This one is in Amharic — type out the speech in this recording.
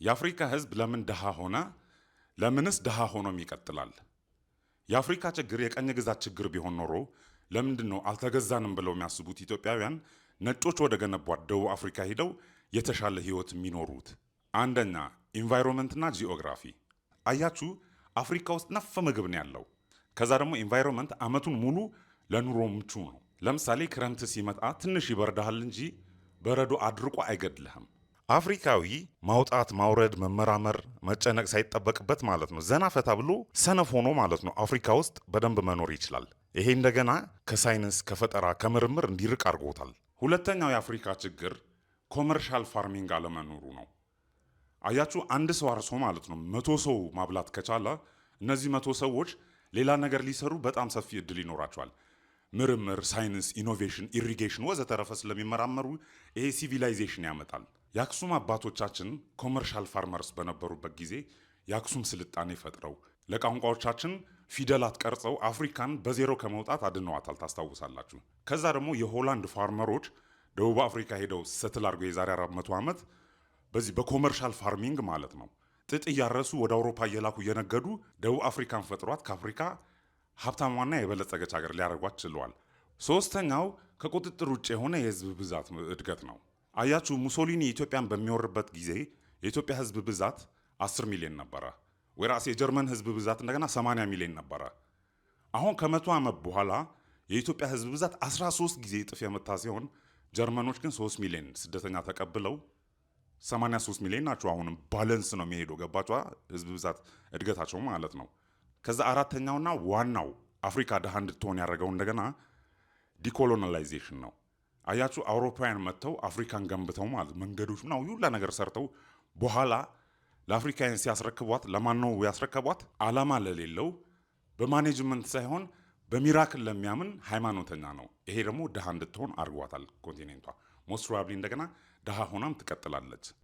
የአፍሪካ ህዝብ ለምን ድሃ ሆነ? ለምንስ ድሃ ሆኖም ይቀጥላል? የአፍሪካ ችግር የቅኝ ግዛት ችግር ቢሆን ኖሮ ለምንድን ነው አልተገዛንም ብለው የሚያስቡት ኢትዮጵያውያን ነጮች ወደ ገነቧት ደቡብ አፍሪካ ሂደው የተሻለ ህይወት የሚኖሩት? አንደኛ environment ና ጂኦግራፊ። አያችሁ፣ አፍሪካ ውስጥ ነፍ ምግብ ነው ያለው። ከዛ ደግሞ environment አመቱን ሙሉ ለኑሮ ምቹ ነው። ለምሳሌ ክረምት ሲመጣ ትንሽ ይበርዳሃል እንጂ በረዶ አድርቆ አይገድልህም። አፍሪካዊ ማውጣት ማውረድ፣ መመራመር፣ መጨነቅ ሳይጠበቅበት ማለት ነው ዘና ፈታ ብሎ ሰነፍ ሆኖ ማለት ነው አፍሪካ ውስጥ በደንብ መኖር ይችላል። ይሄ እንደገና ከሳይንስ፣ ከፈጠራ፣ ከምርምር እንዲርቅ አድርጎታል። ሁለተኛው የአፍሪካ ችግር commercial farming አለመኖሩ ነው። አያችሁ፣ አንድ ሰው አርሶ ማለት ነው 100 ሰው ማብላት ከቻለ እነዚህ 100 ሰዎች ሌላ ነገር ሊሰሩ በጣም ሰፊ እድል ይኖራቸዋል። ምርምር፣ ሳይንስ፣ innovation፣ irrigation ወዘተረፈ ስለሚመራመሩ ይሄ civilization ያመጣል። የአክሱም አባቶቻችን commercial farmers በነበሩበት ጊዜ የአክሱም ስልጣኔ ፈጥረው ለቋንቋዎቻችን ፊደላት ቀርጸው አፍሪካን በዜሮ ከመውጣት አድነዋታል። ታስታውሳላችሁ። ከዛ ደግሞ የሆላንድ farmer ኦች ደቡብ አፍሪካ ሄደው settle አድርገው የዛሬ 400 ዓመት በዚህ በ commercial farming ማለት ነው ጥጥ እያረሱ ወደ አውሮፓ እየላኩ እየነገዱ ደቡብ አፍሪካን ፈጥሯት ከአፍሪካ ሀብታሟና የበለጸገች ሀገር ሊያደርጓት ችለዋል። ሶስተኛው ከቁጥጥር ውጭ የሆነ የህዝብ ብዛት እድገት ነው። አያችሁ፣ ሙሶሊኒ ኢትዮጵያን በሚወርበት ጊዜ የኢትዮጵያ ህዝብ ብዛት 10 ሚሊዮን ነበረ። ወይራስ የጀርመን ህዝብ ብዛት እንደገና 80 ሚሊዮን ነበረ። አሁን ከ100 ዓመት በኋላ የኢትዮጵያ ህዝብ ብዛት 13 ጊዜ እጥፍ የመታ ሲሆን ጀርመኖች ግን 3 ሚሊዮን ስደተኛ ተቀብለው 83 ሚሊዮን ናቸው። አሁንም balance ነው የሚሄደው። ገባችኋ? ህዝብ ብዛት እድገታቸው ማለት ነው። ከዛ አራተኛውና ዋናው አፍሪካ ድሃ እንድትሆን ያደረገው እንደገና decolonization ነው። አያችሁ፣ አውሮፓውያን መጥተው አፍሪካን ገንብተው ማለት መንገዶች ምናምን ሁላ ነገር ሰርተው በኋላ ለአፍሪካውያን ሲያስረክቧት ለማን ነው ያስረከቧት? አላማ ለሌለው፣ በ management ሳይሆን በ miracle ለሚያምን ሃይማኖተኛ ነው። ይሄ ደግሞ ድሃ እንድትሆን አድርጓታል continent ቷ። Most probably እንደገና ድሃ ሆናም ትቀጥላለች።